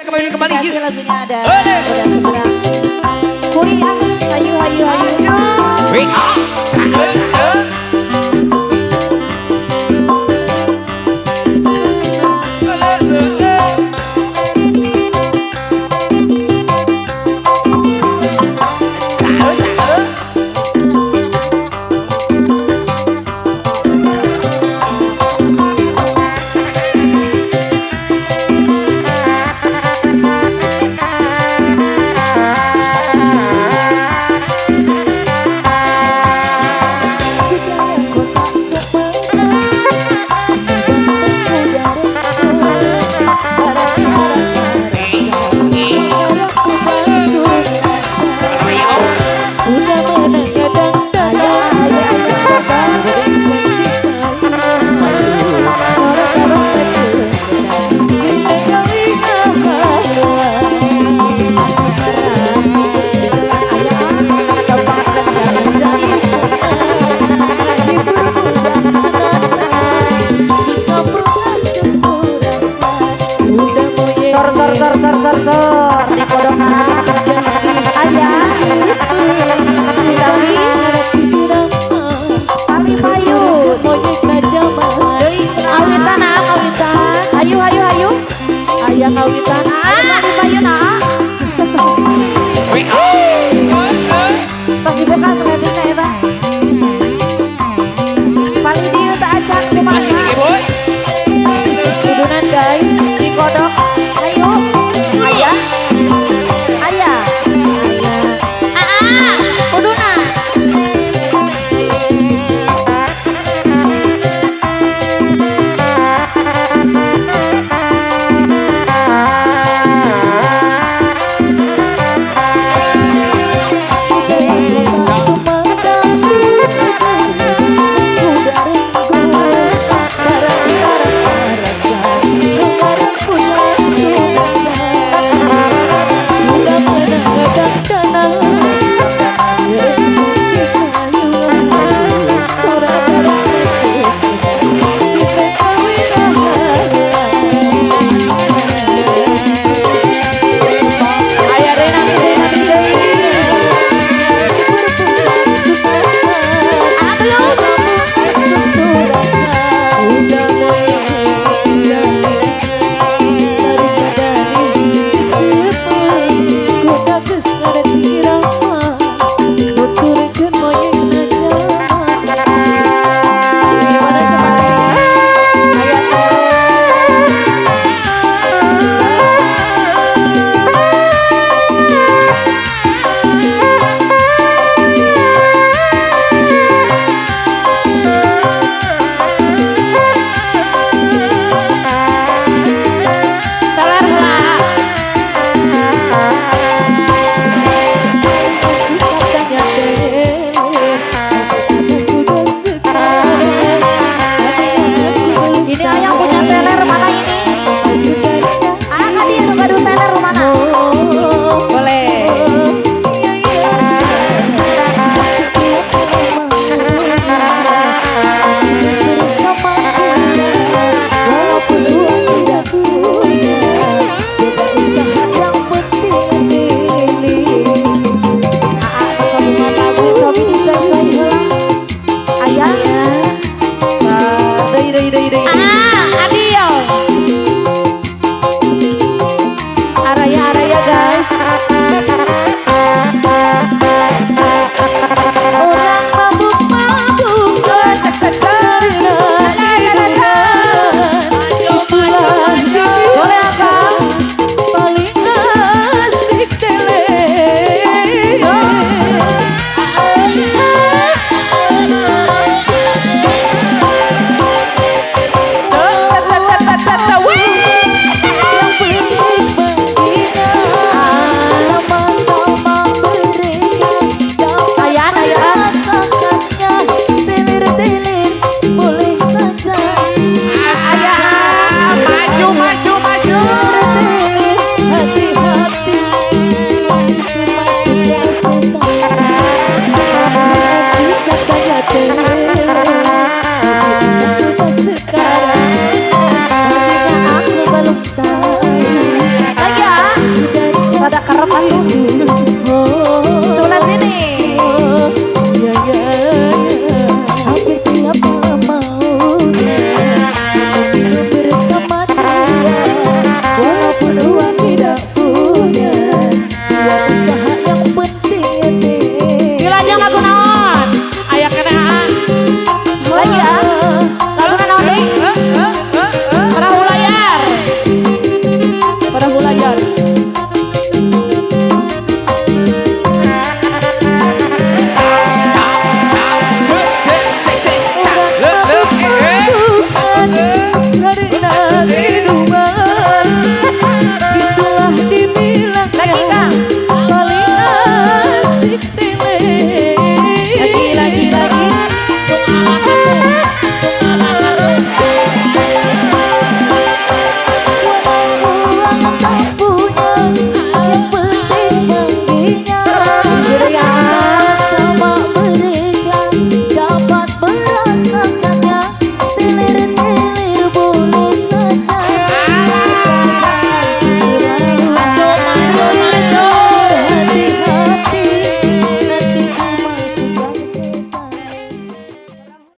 Kembali kembali. Kasih lagunya ada. Udah Sumedang. Kuri ah, hayu hayu hayu. Sor di kodokna ayah ditali tali payun awitan ah kawitan hayu hayu hayu ayah kawitan ah tali payun ah pas dibuka seletingna eta paling dieu tak acak semangat kudunan guys di kodok ayo ayah ayah aa kuduna. Yang penting menghina sama-sama. Atuh. Sebelah sini. Ya ya ya. Hampir tiap malam maunya minum bersama dia. Walaupun uang tidak punya, dia usaha yang penting ini. Dilajeng lagu naon? Aya keneh, Aa. Lagi ah. Lagu naon deui? Perahu layar. Perahu layar.